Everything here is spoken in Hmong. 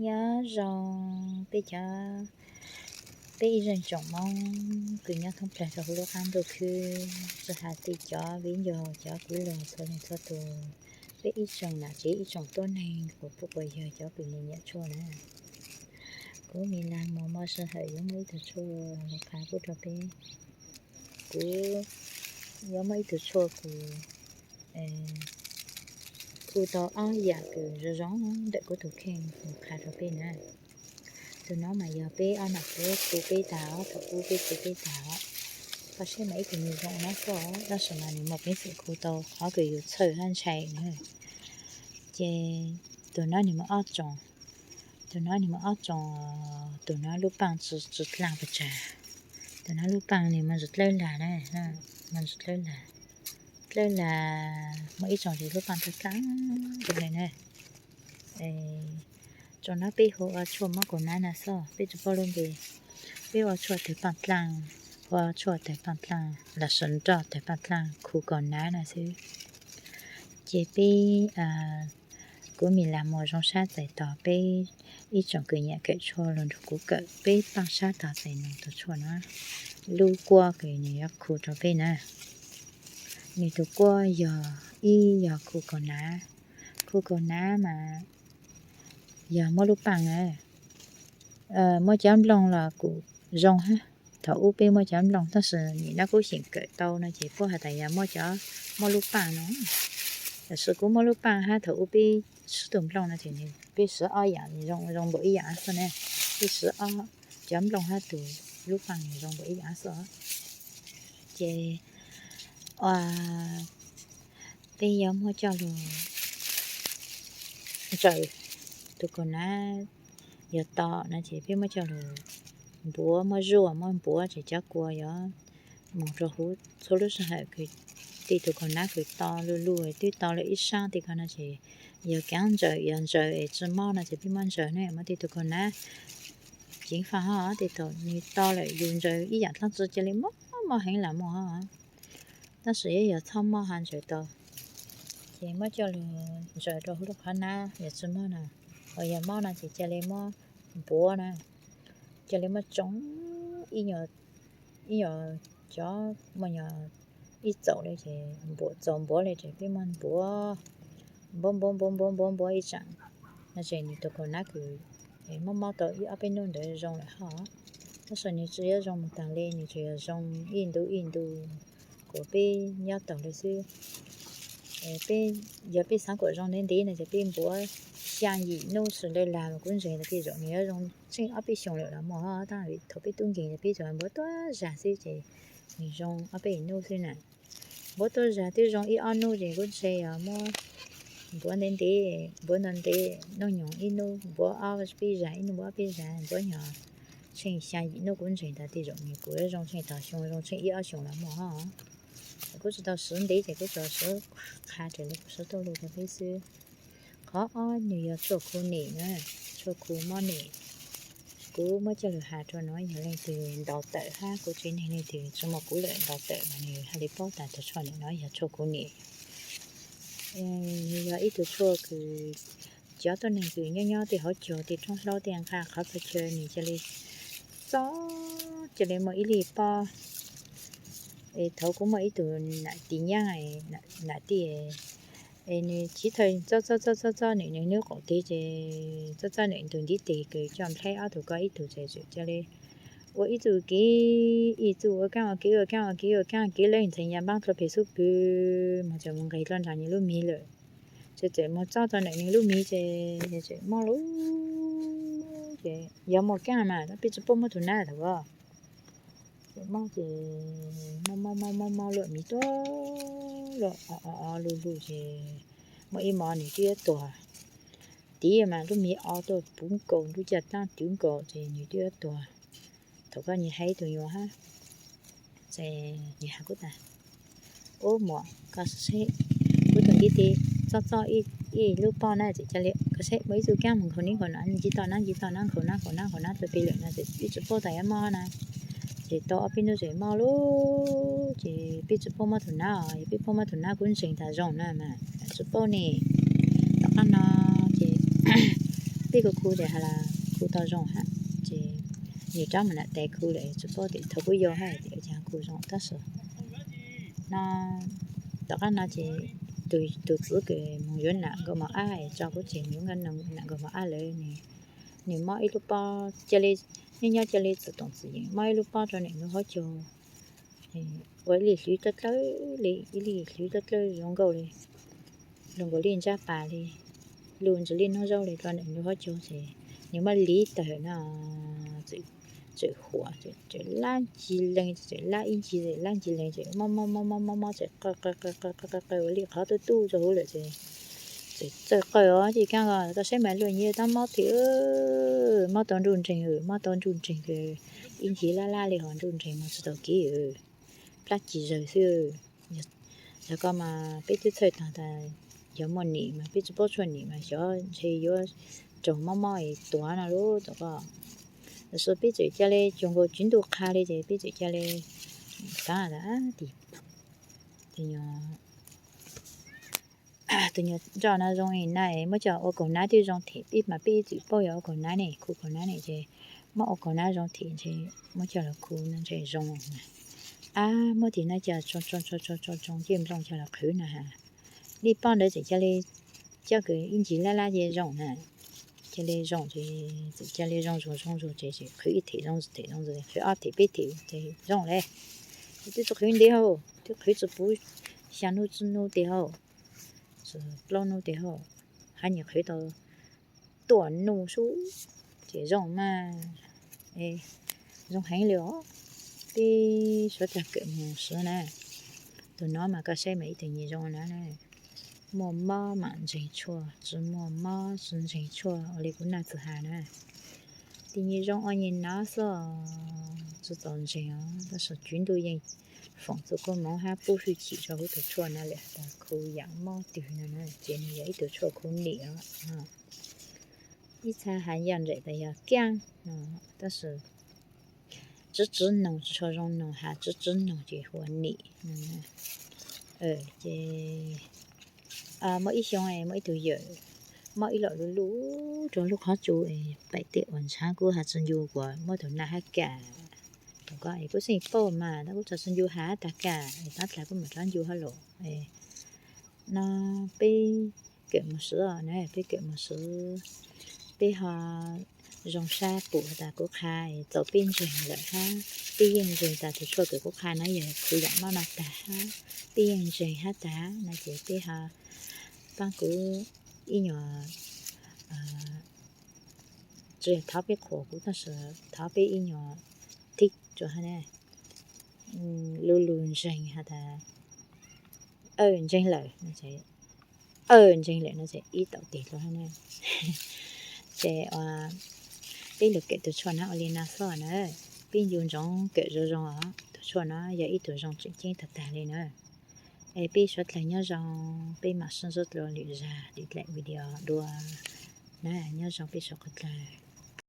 Nyob zoo peb cov, peb ib zeej tsoom Hmoob kws nyob thoob plaws rau huv lub qab ntuj khwb, tsis has txij cov viv ncaus, cov kwv luag txhua leej txhua tus, peb ib tsoom nam tsev ib tsoom tuab neeg quas puj quas yawg, cov kws nyiam nyiam tshuaj na. Kuv Mis Las Muas muaj sij hawm yuav muaj ib tug tshuaj los qha pub rau peb. Kuv yuav muaj ib tug tshuaj kws hu tau ob yam kws zoo zoo ntawm kuv tus kheej mus qha rau peb na. Tus no mas yog peb ob nam txiv khu peb tag os, thaum ub peb khu peb tag os. Kho siab mas ib tug nws zoo no xwb, tab sis mas nws muaj peev xwm khu tau qhov kws yus txhawj hab ntshai na. Ces tus no nws muaj ob tsoom, tus no nws muaj ob tsoom, tus no lub paaj tsi dlaaj pes tsawg, tus no lub paaj nws muaj ntsis dlawb lag na, muaj ntsis dlawb lag, dlawb lag, muaj ib tsoom ces lub paaj dlaaj dlaaj zoo li na. Tsoom no peb hu ua tshuaj mob kaus hnav na xwb, peb tsis paub lub npe. Peb ua tshuaj tawg paaj dlaaj, ua tshuaj tawg paaj dlaaj los sis nroj tawg paaj dlaaj khu kaus hnav na xwb. Ces peb, kuv Mis Las Muas zoo sab txais tos peb ib tsoom kws nyiam kawm tshuaj los nrog kuv kawm peb paaj sab tog txais nws tus tshuaj no, lub kuab kws nws yuav khu rau peb na. Nws tus kuab yog ib yog khu kaus hnav, khu kaus hnav mas yog muab lub paaj na, muab cov nplooj los kuj zoo hab. Thaum ub peb muab cov nplooj, tab sis nim no kuv xyeem kawm tau no ces puab has tas yog muab cov, muab lub paaj no. Tab sis kuv muab lub paaj hab thaum ub peb swb tus nplooj no ces peb swb ob yam zoo, zoo npaum ib yam xwb na. Peb swb ob, cov nplooj hab tus lub paaj nws zoo npaum ib yam xwb. Ces peb yuav muab coj lug ntsaws, tus kaus hnav yog to no ces peb muab coj lug npuav, muab zuaj muab npuav ces cov kua yuav mus rau huv. Txhua lub sij hawm kws tej tus kaus hnav kws to lug lug twb to lawm ib sab tej ko no ces yog kaav ntsaws, yog ntsaws es tsi mob no ces peb muab ntsaws ne. Muab tej tus kaus hnav ceev faj hab, tej thaum nws to lawm yus ntsaws ib yam dlaab tsi ca le mob mob heev lam muaj hab. Tab sis yog txhob mob hab ntsaws tau. Ces muab coj lug ntsaws rau huv lub qhov nab yog tsi mob na, ho yog mob no ces ca le muab npuav na, ca le muab tsoo ib nyuag, ib nyuag cov muaj nyuag ib txaus le ces npuav, txaus npuav le ces peb muab npuav, npuav npuav npuav npuav npuav npuav ib tsaam no ces nws tus kaus hnav kws mob mob tau ib ob peb nub ntawd zoo lawm hab. Tab sis nws tsi yuav zoo moog taag le, nws tsuas yog zoo ib ntu ib ntu kuas peb nyob taug le xwb. Peb, yog peb xaav kuas zoo ntev ntev no ces peb npuav xyaa yim nub sw le lag mas kuv ntseeg tas tej zaum nws yuav zoo tsheej ob peb xyoos lawm los muaj hab. Tab sis thaum peb tub nkeeg ces peb tsuas npuav tuab zag xwb ces nws zoo ob peb nub xwb na. Npuav tuab zag twb zoo ib ob nub ces kuv ntseeg yog muab npuav ntev ntev, npuav ntev ntev, nub nyoog ib nub npuav ob peb zag, ib nub npuav ob peb zag, npuav nyuag tsheej xyaa yim nub kuv ntseeg tas tej zaum nws kuj yuav zoo tsheej tog xyoo, zoo tsheej ib ob xyoos los muaj hab. Kuv tsi tau swv ntev ces kuv tsuas swv qha raws li kuv swv tuaj lug rau peb xwb. Qhov ob nws yog tshuaj khu nem na, tshuaj khu mob nem. Kuv muab coj lug has rua nuav yog leej twg ntaus tawm hab kuv tsev neeg leej twg tsi muaj kuv lawm ntaus tawm mas nws haj li paub tas tus tshuaj nem no yog tshuaj khu nem. Nws yog ib tug tshuaj kws cov tuab neeg kws nyob nyob tej hauv caug tej roob hlaub tej nqaj qhov txhua chaw nws ca le txob, ca le muaj ib lub pob. Es thaum kuv muaj ib tug nam tis nyaab, nam tis, es nws chiv thawj txob txob txob txob txob nwm nws nub qaum teg ces txob txob nwm ntug ntiv teg kws coj nplhaib ob tug ko ib tug txawm ca le ua ib txuj kev ib txuj, ua kaab ua kev ua kaab ua kev ua kaab ua kev lawm ntxhee ya npaab dlua peg xub pwg mas txawm mus nqes dlua nraag nws lub miv lawm. Ces txawm mus txob tau nwm nws lub miv ces txawm mob lug, ces yog mob kaab mas peb tsi paub mob tug nab thaum ko. Ces mob ces mob mob mob mob mob luam miv tuaj, luam o o o lug lug ces muaj ib mov nws twb yuav tuag. Tiv mas lub miv o tuaj puv nkaus, lub caj dlaab twv nkaus ces nws twb yuav tuag. Thaum ko nws hais ib tug nyuam hab, ces nws has kuv tas, ub muam, koj saib, kuv tus ntiv teg txob txob ib lub pob na ces ca le koj saib muaj ib txuj kaab mus nkhaus neb nkhaus na, nce toj nab nce toj nab nkhaus nab nkhaus nab nkhaus nab dlua peg lawm no ces peb tsi paub tas yuav mob na. Ces tau ob peb nub txawm mob lug, ces peb tsi paub mob tug nab os, yog peb paub mob tug nab kuv ntseeg tas zoo na mas tsi paub ne. Tom qab no ces peb kuj khu ces has las khu tau zoo hab, ces nws rov mus nam tais khu lawm tsis paub tias thaum puas yau hab tias cas khu zoo tab sis no tom qab no ces tus txiv kws mus yuav nam nkaus mos ab es tso kuv tseg mus yuav nam nkaus mos ab lawm, nws mob ib lub pob cia li, nyob nyob cia li txwm toom txwm yeem mob ib lub pob rau nam nws hauv caug, ua ib li hlwv dlawb dlawb li, ib li hlwv dlawb dlawb zoo nkauj li, zoo nkaus li ntsab pas li, lug ntsis li nub zaub li rau nam nws hauv caug ces nws muab liv tawm no txawm huam, txawm lab ncig lees, txawm lab ib ncig, lab ncig lees txawm mob mob mob mob mob mob txawm qw qw qw qw qw qw qw ua li qhov tuj tuj rau huv lawm ces txawm txawj qw os, ces kaab koj saib mas luag nyiaj tab mob tiag, mob tau nruj nreeg, mob tau nruj nreeg, ib ncig lab lab li ho nruj nreeg moog tsis tau kev, plab ci zawg xwb. Yog koj mas peb twb txhawj taag tas yog muaj nim mas peb tsis paub tshuaj nim mas xyov ntshe yuav raug mob mob es tuav no lub tom koj. Lawm xwb peb txawm ca le cuag nkaus tswv ntuj qha li ces peb txawm ca le kaab tas tis tus nyuag nroj no zoo li na, muab coj ua kaug nab twb zoo them, peb mas peb txawm paub yog ua kaug nab ne, khu kaug nab ne ces muab ua kaug nab zoo them ntshe muab coj los khu no ntshe zoo na. Ab, muab tis no coj tso tso tso tso tso tso ncej nplooj coj los qhwv no has. Lub pob ntawd txawm ca le coj kws ib ncig lab lab ces zoo na, ca le zoo ces txawm ca le zoo zuag zoo zuag ces qhwv ib them zoo them zoo, qhwv ob them peb them ces zoo le. Twb tsis qhwv ntev hauj, twb qhwv tsis puv xya nub tsib nub teg hauj, tsis plaub nub teg hauj, hab nyuag qhwv tau tuaj nub sub ces zoo mas, zoo heev li os. Peb suav dlawg kawm moog siv na, tus no mas koj saib mas ib tug nyuag zoo na, muaj mob mam ntseeg tshuaj, tsis muaj mob tsis ntseeg tshuaj ua li kuv naj txwv has na. Tus nyuag zoo ua nyuag nov xwb, tsis txaus ntseeg os, tab sis tswv ntuj yeej foom txuj koob moov hab pub hwj chim rau huv tug tshuaj no lawm tas khu yaam mob twg no na ces nws yog ib tug tshuaj khu nim os. Ib txha has yog nraim tas yog kaab no, tab sis tswv tswv noog tsis tshua zoo noog, has tswv tswv noog ces hu ua nim. Ces muaj ib xyoo muaj ib tug yawm mob ib lom lub lub rau lub qhov tsua, paim tej uas ntshaav kuv has tsis ncu kuas muab tug naj hab kam. Thaum ko es kuv xeej paub mas tab kuv tso tsis ncu has hab tag kam, tab dlaag kuv mam rov ncu hab los. No peb kawm moog siv na, peb kawm moog siv, peb ho zoo sab pum has tas kuv qha txaus peb ntseeg lawm hab, peb yeej ntseeg tas tus tshuaj kws kuv qha no yog khu yaam mob no tag hab, peb yeej ntseeg hab tag no ces peb ho paab kuv ib nyuag, tsis thov peb qhuas kuv tab sis thov peb ib nyuag tib rua hab na, lug lug ntseeg has tas, ntseeg lawm no, ntseeg lawm no ces ib tau tes dlua hab na. Ces peb lug kawm tug tshuaj no ua li no xwb na, peb ncu ntsoov kawm zoo zoo os, tug tshuaj no yog ib tug zoo tseem ceeb tag tag li na. Es peb suav dlawg nyob zoo, peb mam sib ntsib dlua lwm zag lwm daim video dua na, nyob zoo peb suav dlawg.